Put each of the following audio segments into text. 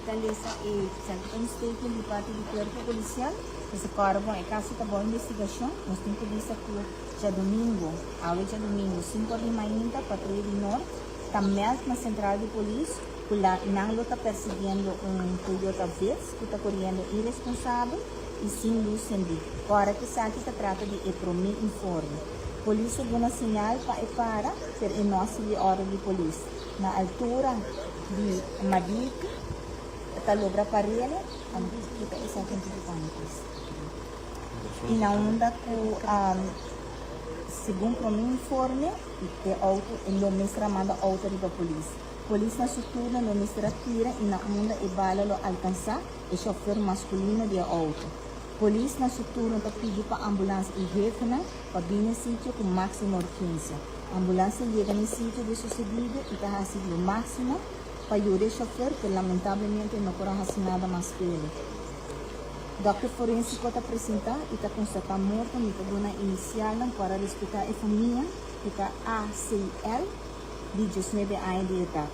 ta lesa e un statement di parti di cuerpo policial. Pues acorda bon, e caso ta bao investigacion. Nos tin cu bisa cu djadomingo, awe djadomingo, 5 or di mainta, patruya di Noord ta meld na central di polis cu la nan lo ta persiguiendo un Toyota Vitz cu ta coriendo iresponsabel y sin luz cendi. Ora cu esaki ta trata di e prome informe. Polis a duna señal pa e para, pero e no a sigui ordo di polis. Na altura di Madiki ta logra parele, kita esaki un tiki pa mi please. Y na unda cu segun prome informe e auto e lo mester a manda auto riba polis. Polis na su turno lo mester a tira y na unda e bala lo alcansa e chauffeur masculino di e auto. Polis na su turno ta pidi pa ambulans y hefenan pa bini e sitio cu maximo urgencia. Ambulans ta yega na e sitio di sucedido y ta haci lo maximo pa yuda e chauffeur, pero lamentablemente no por a haci nada mas p'ele. Dokter forensico ta presenta y ta constata morto. Mi ta duna inicialnan para respeta e famia cu ta ACL di 19 aña di edad.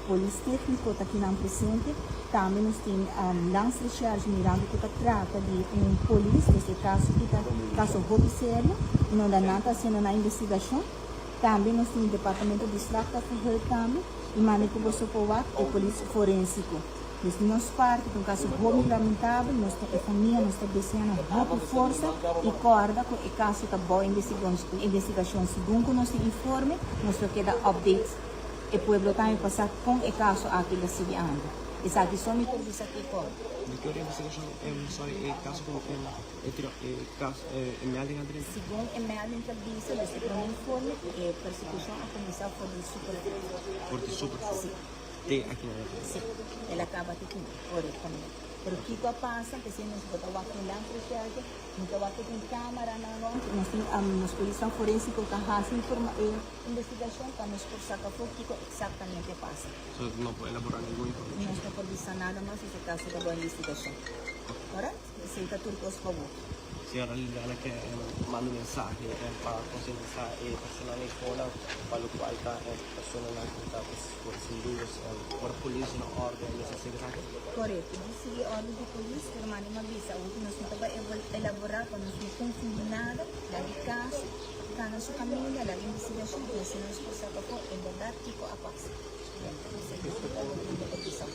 Polis tecnico ta kinan presente. Tambe nos tin Landsrecherche mirando cu ta trata di un polis, dus e caso ki ta caso hopi serio y no da nan ta haciendo nan investigacion. Tambe nos tin Departamento di Slachtofferhulp tambe y manda cu boso por wak e polis forensico. Dus di nos parti ta un caso hopi lamentabel, nos ta e famia nos ta desea nan hopi forsa y corda cu e caso ta bao investigacion. Segun cu nos tin informe nos lo keda update e pueblo tambe pa sa con e caso aki lo sigui anda. Esaki so mi por bisa kico. Di ki ora investigacion, sorry, e caso cu e tira e caso e melding a drenta? Segun e melding ta bisa, dus e prome informe cu e persecucion a cuminsa for di Superfood. For di Superfood? Si. Te aki na Nederland? Si, el a caba te aki, correctamente. Pero kico a pasa, p'esey nos bo ta wak den Landsrecherche, mi ta wak cu tin camaranan rond, nos tin nos polisnan forensico ta haci informa e investigacion pa nos por saca afo kico exactamente a pasa. So no por elabora ningun informacion? Nos no por bisa nada mas, esey caso ta bo investigacion. Alright? Esey ta tur cos pa bo. Señora Liliana ke manda un mensahe pa konsientisá e personanan ei fonan pa lokual ta e personanan ku ta por sin lus ora polis duna órden mester sigui esaki? Korekto, di sigui órden di polis, pero manda mi a bisa awor ku nos no ta bai elaborá pa nos no konfundi nada, laga e kaso kana su kaminda, laga investigashon i asina nos por sa pafó en bèrdat kiko a pasa. Esei ta loke mi ta por bisa.